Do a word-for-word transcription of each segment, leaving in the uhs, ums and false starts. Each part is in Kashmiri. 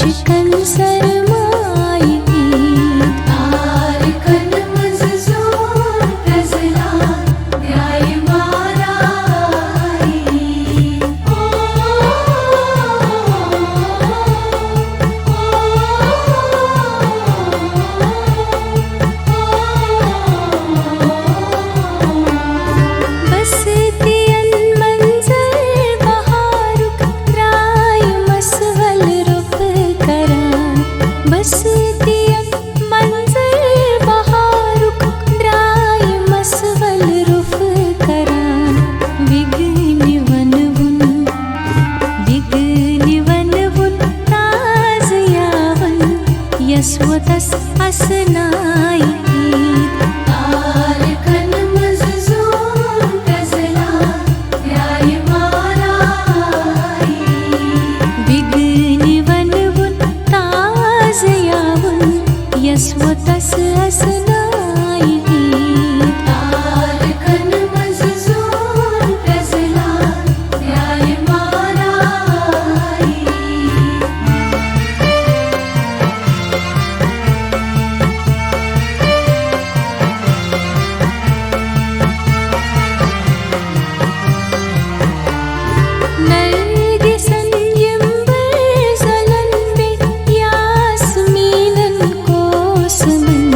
عاشقن سرمایہِ عید۔ تارکن منٛز زون پرٛزلان درٛایہِ مارا عید۔ بستین منظر بہارُک درٛاے مسول روٚف کران۔ بستین منظر بہارُک درٛاے مسول روٚف کران۔ وِگنہِ ونوُن، وِگنہِ ونوُن تازٕ یاوُن، یس ووتس اسنایہِ عید۔ تارکن منٛز زون پرٛزلان درٛایہِ مارا عید۔ وِگنہِ ونوُن تازٕ یاوُن، یس ووتس اسنایہِ عید۔ تارکن منٛز زون پرٛزلان درٛایہِ مارا عید۔ نرگسن یمبر زلن بیٚیہِ یاسمیٖنن کوسمن۔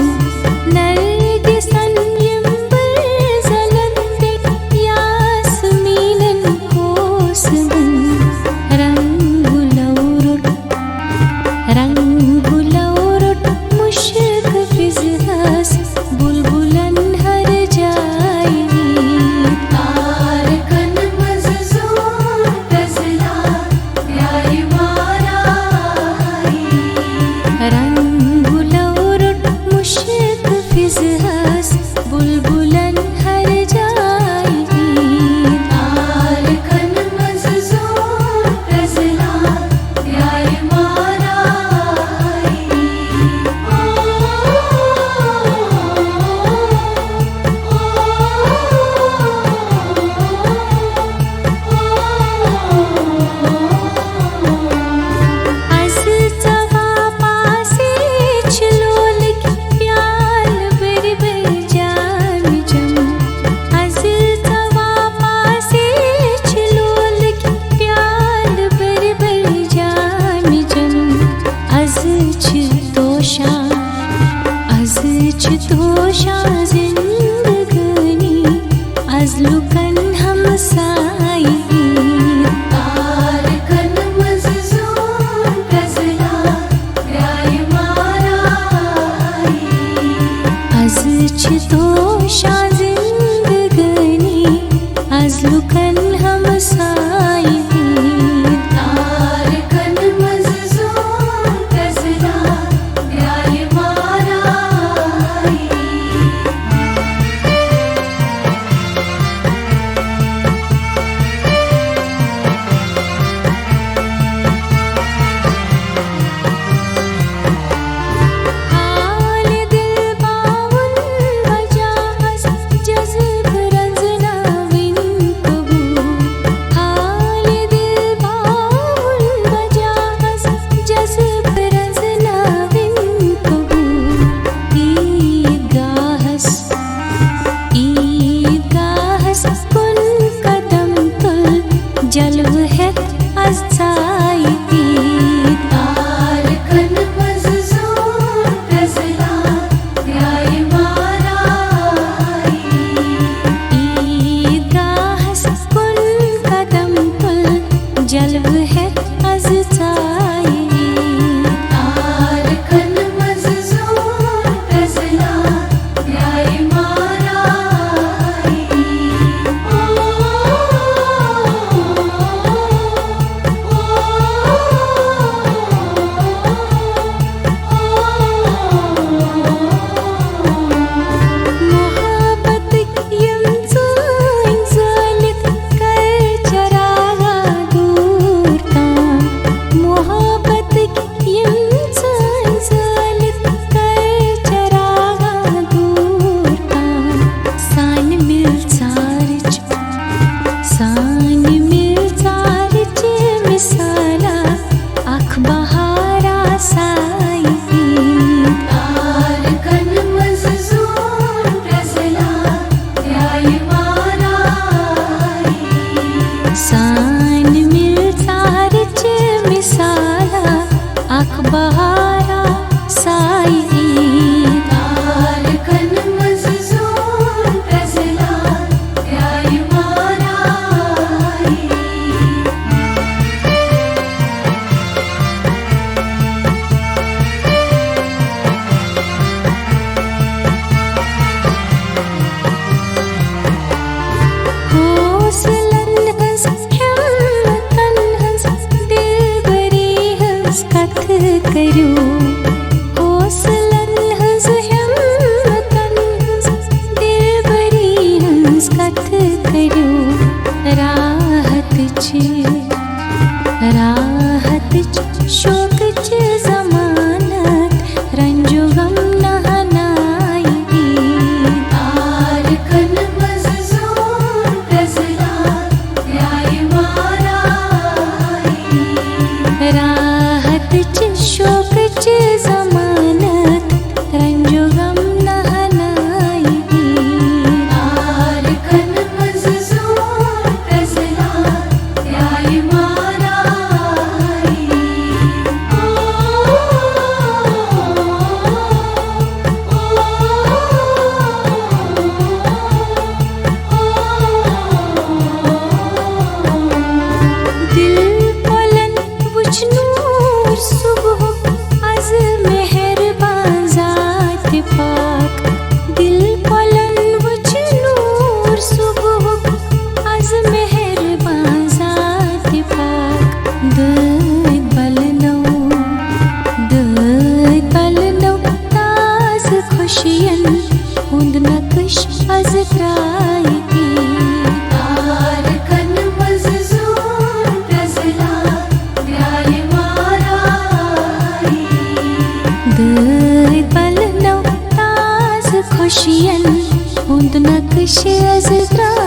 نرگسن یمبر زلن بیٚیہِ یاسمیٖنن کوسمن۔ رنگ گُلو روٚٹ، رنگ گُلو روٚٹ مُشک فِضہس، بُلبُلن ہر جایہِ۔ تارکن منٛز زون پرٛزلان درٛایہِ مارا عید۔ رنگ گُلو روٚٹ مُشک فِضہس، بُلبُلن ہر جایہِ۔ تارکن منٛز زون پرٛزلان درٛایہِ مارا عید۔ از ژوا پاسے چھ لولٕکۍ پیالہٕ بٔرۍ بٔرۍ جامہِ جم۔ از ژوا پاسے چھ لولٕکۍ پیالہٕ بٔرۍ بٔرۍ جامہِ جم۔ از چھ توشان، از چھ توشان زندگٲنی، از لُکن ہمسایہِ۔ تارکن منٛز زون پرٛزلان درٛایہِ مارا عید۔ از چھ توشان زندگٲنی، از لُکن ہمسایہِ۔ تارکن منٛز زون پرٛزلان درٛایہِ مارا عید۔ حال دل باوُن وجہ بہارا سایہِ عیٖد۔ تارکن منٛز زوٗن پرٛزلان، پیارِ مارا عیٖد۔ حوصلن ہٕنٛز، ہمتن ہٕنٛز، دلبری ہٕنٛز کتھ کٔرِو۔ حوصلن ہٕنٛز، ہمتن ہٕنٛز، دلبری ہٕنٛز کتھ کٔرِو۔ راحتٕچ، راحتٕچ، شوقٕچ ضمانت، رنج و غم نہ ہنایہِ۔ تارکن منٛز زوٗن پرٛزلان، پیارِ مارا عیٖد۔ راحتٕچ، شوقٕچ ضمانت، رنج و غم نہ ہنایہِ۔ تارکن منٛز زوٗن پرٛزلان، پیارِ مارا عیٖد۔ دل پھۄلن وُچھ نوٗر صبحُک، از مہربان ذاتِ پاک۔ دل پھۄلن وُچھ نوٗر صبحُک، از مہربان ذاتِ پاک۔ دٲدۍ بلنو، دٲدۍ بلنو تازٕ خوشین ہُنٛد نقش از ترایہِ۔ تارکن منٛز زوٗن پرٛزلان، پیارِ مارا عیٖد۔ دٲدۍ بلنو تازٕ خوشین ہُنٛد نقش از ترایہِ۔